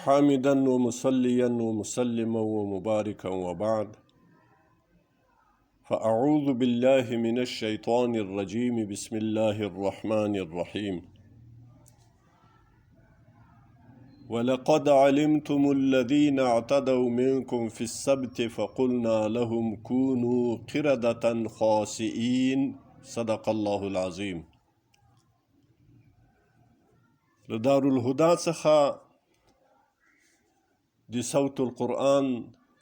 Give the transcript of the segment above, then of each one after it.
حامدا ومصليا ومسلما ومباركا وبعد، فأعوذ بالله من الشيطان الرجيم. بسم الله الرحمن الرحيم. ولقد علمتم الذين اعتدوا منكم في السبت فقلنا لهم كونوا قردة خاسئين. صدق الله العظيم. له دارالهدی څخه د صوت القرآن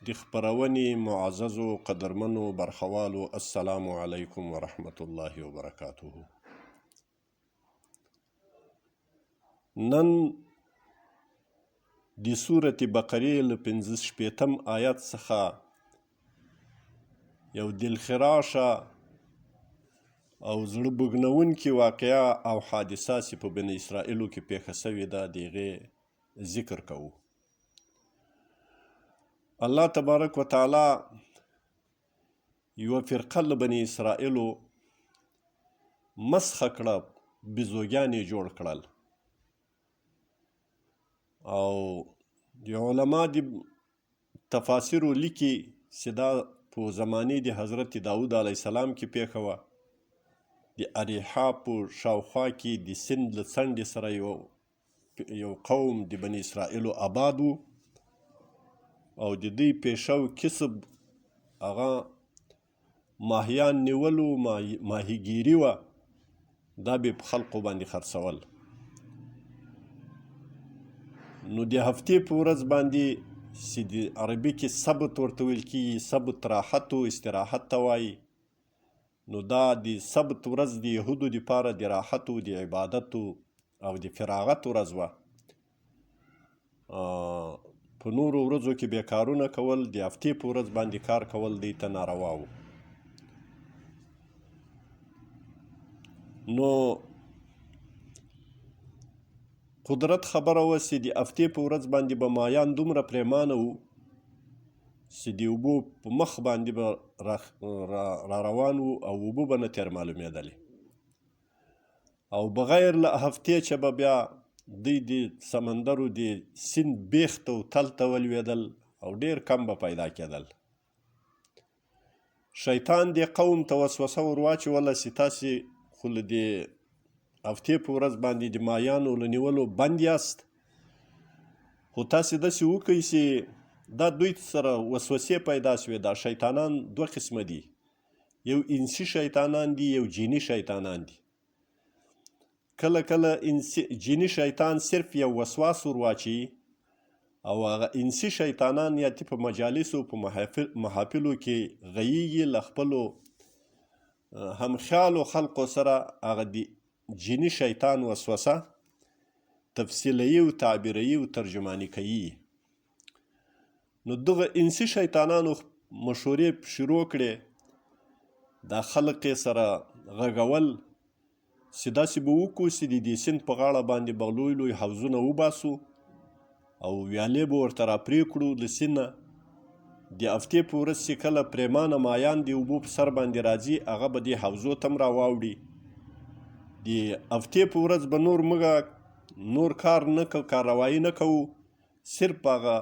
د خپرونې معززو قدرمنو برخوالو، السلام علیکم ورحمت الله وبرکاته. نن د سورت بقرې له 65 آیت څخه یو دلخراشه او زړه بوږنوونکې واقعه او حادثه چې په بني اسرائیلو کې پیښه شوې ده، د هغې ذکر کوو. الله تبارک وتعالی یوه فرقه له بني اسرائیلو مسخه کړه، بیزوګان یې جوړ کړل. او د علما د تفاسیرو لیکي چې دا په زمانې د حضرت داود علیه السلام کې پیښه وه. د اریحا په شاوخوا کې د سند له څنډې سره یو قوم د بني اسرائیلو آباد وو، او د دوی پیشه او کسب هغه ماهیان نیولو، ماهیګیري وه. دا به په خلقو باندې خرڅول. نو د هفتې په ورځ باندې چې د عربي کې سبت ورته ویل کېږي، سبت راحت او استراحت ته وایي. نو دا د سبت ورځ د یهودو دپاره د راحت او د عبادت او د فراغت ورځ وه. په نورو ورځو کې به کارونه کول، د هفتې په ورځ باندې کار کول دوی ته ناروا وو. نو قدرت خبره وه چې د هفتې په ورځ باندې به مایان دومره پریمانه وو چې د اوبو په مخ باندې به را روان وو او اوبه به نه تېر معلومېدلې. او بغیر له هفتې چې به بیا دوی د سمندرو د سیند بیخ ته او تل ته ولوېدل او ډېر کم به پیدا کېدل. شیطان دې قوم ته وسوسه ور واچوله چې تاسې خو له دې هفتې په ورځ باندې د مایانو له نیولو بند یاست، خو تاسې داسې وکړئ چې دا دوی سره وسوسې پیدا شوې. دا شیطانان دوه قسمه دي، یو انسي شیطانان دي، یو جیني شیطانان دي. کله کله جیني شیطان صرف یو وسواس ور واچوي، او هغه انسي شیطانان یا په مجالسو په محافلو کې غیږي له خپلو همخیالو خلقو سره، هغه د جیني شیطان وسوسه تفصیلوي او تعبیروي او ترجماني کوي. نو دغه انسي شیطانانو مشورې شروع کړې، دا خلق یې سره غږول چې داسې به وکړو چې د دې سیند په غاړه باندې به لوی لوی حوضونه وباسو او ویالې به ورته راپرې کړو له سینده. د هفتې په ورځ چې کله پریمانه مایان د اوبو په سر باندې راځي، هغه به دې حوضو ته هم راواوړي. د هفتې په ورځ به نور موږ نور کار نه کوو، کارروایي نه کوو، صرف هغه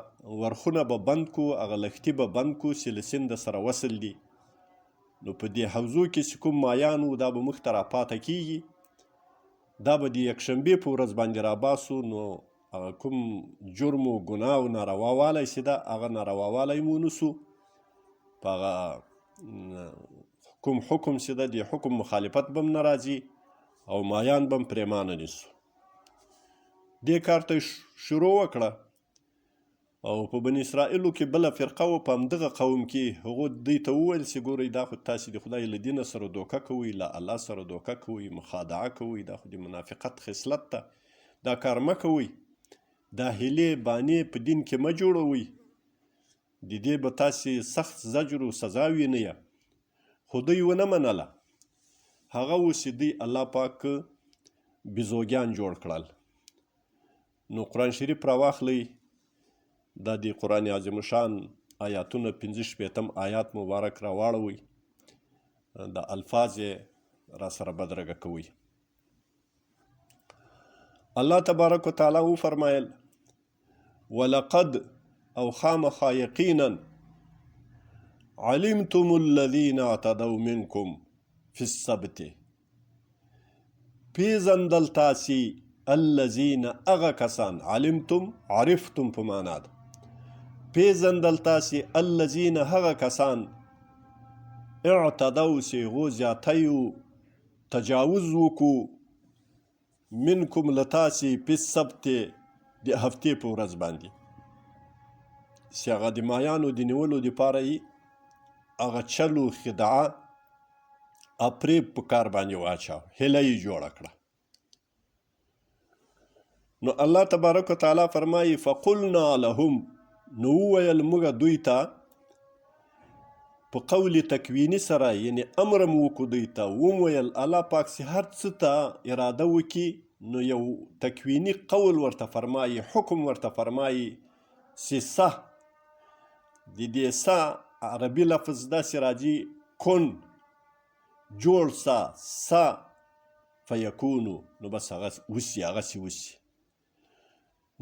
ورخونه به بند کو، هغه لښتي به بند کو چې له سینده سره وصل دي. نو په دې حوضو کې چې کوم مایان وو دا به موږ ته راپاته کیږي، دا به د یکشنبې په ورځ باندې راباسو. نو هغه کوم جرم او ګناه او ناروا والی چې ده، هغه ناروا والی مو ونیسو، په هغه کوم حکم چې ده د حکم مخالفت به هم نه راځي او مایان به هم پرېمانه نیسو. دې کار ته شروع وکړه. او په بني اسرائیلو کې بله فرقه وه په همدغه قوم کې، هغو دوی ته وویل چې ګورئ دا خو تاسې د خدای له دینه سره دوکه کوئ، له الله سره دوکه کوئ، مخادعه کوئ، دا خو د منافقت خصلت ده، دا کار مه کوئ، دا حیلې بانې په دین کې مه جوړوئ، د دې به تاسې سخت زجر او سزا وینئ. خو دوی ونه منله. هغه و چې دوی الله پاک بیزوګیان جوړ کړل. نو قرآن شریف راواخلئ، دا د قرآن عظیم شان آیاتونه 65 آیات مبارک راواړوئ، دا الفاظ یې را سره بدرګه کوئ. الله تبارک وتعالی وفرمایل: ولقد او خامخا یقینا علمتم الذین اعتدوا منکم فی السبت، پیزندل تاسی الذین هغه کسان، علمتم عرفتم په معنا ده، پیزندل تاسی الذین هغه کسان اعتدوا چې هغو زیاتی تجاوز وکړو منکم له تاسې فی السبت د هفتې په ورځ باندې، چې هغه د مایانو د نیولو دپاره یې هغه چل و خدعه اپریب په کار باندې واچاو، هیله یې جوړه کړه. نو الله تبارک وتعالی فرمایي فقلنا لهم، نو وویل موږ دوی ته په قول تکویني سره، یعنی امر مو وکړو دوی ته، وویل الله پاک چې هر څه ته اراده وکړي نو یو تکویني قول ورته فرمایي، حکم ورته فرمایي چې سه، د دې سه عربي لفظ داسې راځي کن، جوړ سه، سه فیکونو، نو بس هغه وسي، هغسې وسي.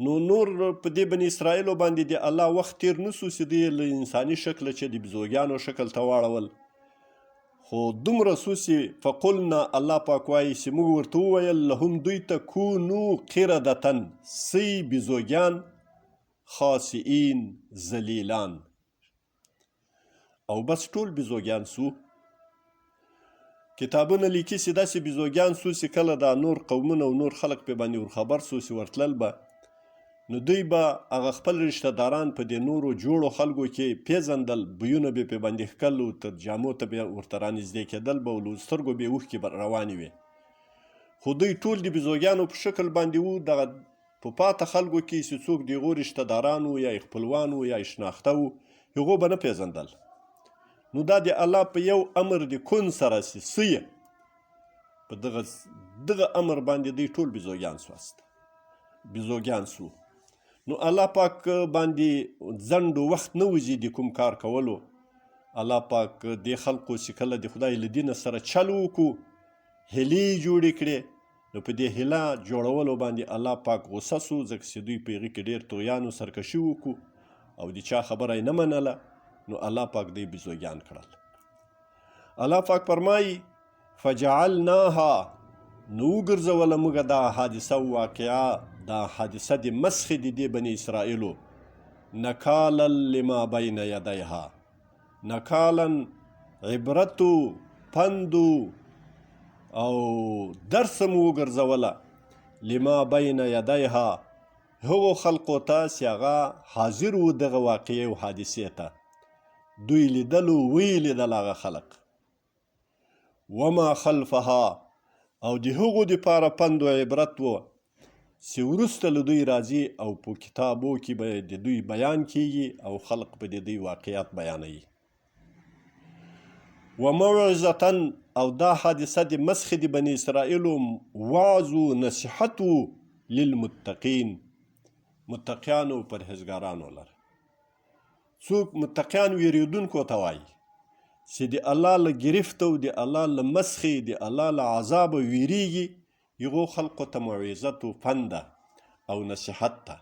نو نور په دې بني اسرائیلو باندې د الله وخت تیر نسو چې دوی له انساني شکله چې د بیزوګانو شکل ته واړول، خو دومره سو چې فقلنا، الله پاک وایي چې موږ ورته وویل لهم دوی ته کونو قردتن، سئ بیزوګیان، خاسئین ذلیلان، او بس ټول بیزوګیان سو. کتابونه لیکي چې داسې بیزوګیان سو چې کله دا نور قومونه او نور خلک پې باندې ورخبر سو چې ورتلل به، نو دوی به هغه خپل رشته داران په دې نورو جوړو خلکو کې پیژندل، بویونه به پې باندې ښکل او تر جامو ته به ورته رانږدې کېدل به او له سترګو به یې اوښکې به روانې وې. خو دوی ټول د بیزوګیانو په شکل باندې وو. دغه په پاته خلکو کې چې څوک د هغو رشته داران وو یا یې خپلوان وو یا یې شناخته وو، هغو به نه پیژندل. نو دا د الله په یو امر د کون سره چې څه یې په دغه امر باندې دوی ټول بیزوګیان سواست، بیزوګیان سو. نو الله پاک باندې ځنډ وخت نه وځي د کوم کار کولو. الله پاک دې خلقو چې کله د خدای له دینه سره چل وکړو، هیلې جوړې کړې، نو په دې هیله جوړولو باندې الله پاک غوسه سو، ځکه چې دوی په هغې کې ډېر طغیان و سرکشي وکړو او د چا خبره یې نه منله، نو الله پاک دوی بیزوګیان کړل. الله پاک فرمایي فجعلناها، نو وګرځوله موږ دا حادثه او واقعه، دا حادثه د مسخې د دې بني اسرائیلو، نکالا لما بین یدیها، نکالا عبرت پند او درس مو وګرځوله لما بین یدیها، هغو خلقو ته چې هغه حاضر وو دغه واقعې او حادثې ته، دوی لیدلو ویې لیدل هغه خلق. وما خلفها، او د هغو دپاره پند و عبرت و چې وروسته له دوی راځي او په کتابو کې به د دوی بیان کیږي او خلق به د دوی واقعیت بیانوي. وموعظة، او دا حادثه د مسخې د بني اسرائیلو وعظ و نصیحت و للمتقین، متقیانو او پرهیزګارانو لره. څوک متقیان ویریدونکو ته وایي چې د الله له ګرفت او د الله له مسخې د الله له عذابه ویریږي، هغو خلقو ته موعظت و پند او نصیحت ته.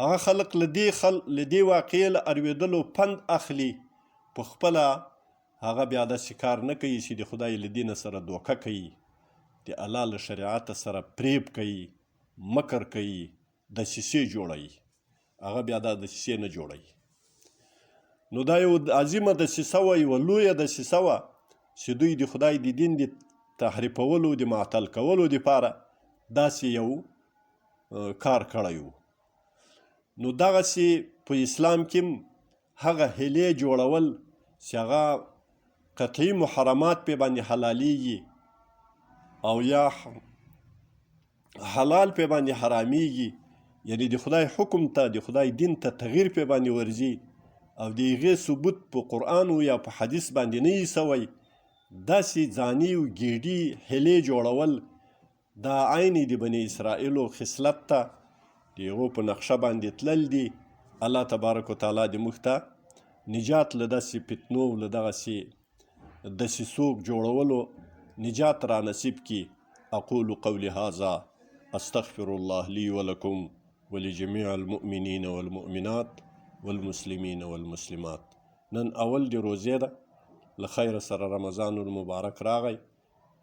هغه خلق له دې واقعې له اروېدلو پند اخلي، په خپله هغه بیا داسې کار نه کوي چې د خدای له دینه سره دوکه کوي، د الله له شریعته سره فریب کوي، مکر کوي، دسیسې جوړوي، هغه بیا دا دسیسې نه جوړوي. نو دا یو عظیمه دسیسه وه، یوه لویه دسیسه وه چې دوی د خدای د دین د تحریفولو د معطل کولو دپاره داسې یو کار کړی و. نو دغسې په اسلام کې هغه هیلې جوړول چې هغه قطعي محرمات پې باندې حلالېږي او یا حلال پې باندې حرامېږي، یعنی د خدای حکم ته د خدای دین ته تغییر پې باندې ورځي او د هغې ثبوت په قرآن او یا په حدیث باندې نه یي سوی، داسې ځاني او ګیډي هیلې جوړول دا عین د بني اسرائیلو خصلت ته د هغو په نقشه باندې تلل دي. الله تبارک وتعالی دې موږ ته نجات له داسې فتنو او له دغسې دسیسو جوړولو نجات را نصیب کړي. اقول قولي هذا استغفر الله لي ولكم ولجميع المؤمنين والمؤمنات والمسلمين والمسلمات. نن اول د روزې ده، له خیره سره رمضان المبارک راغی.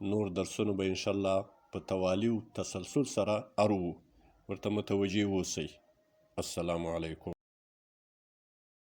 نور درسونه به انشاءالله په توالي او تسلسل سره اروو، ورته متوجه اوسئ. السلام علیکم.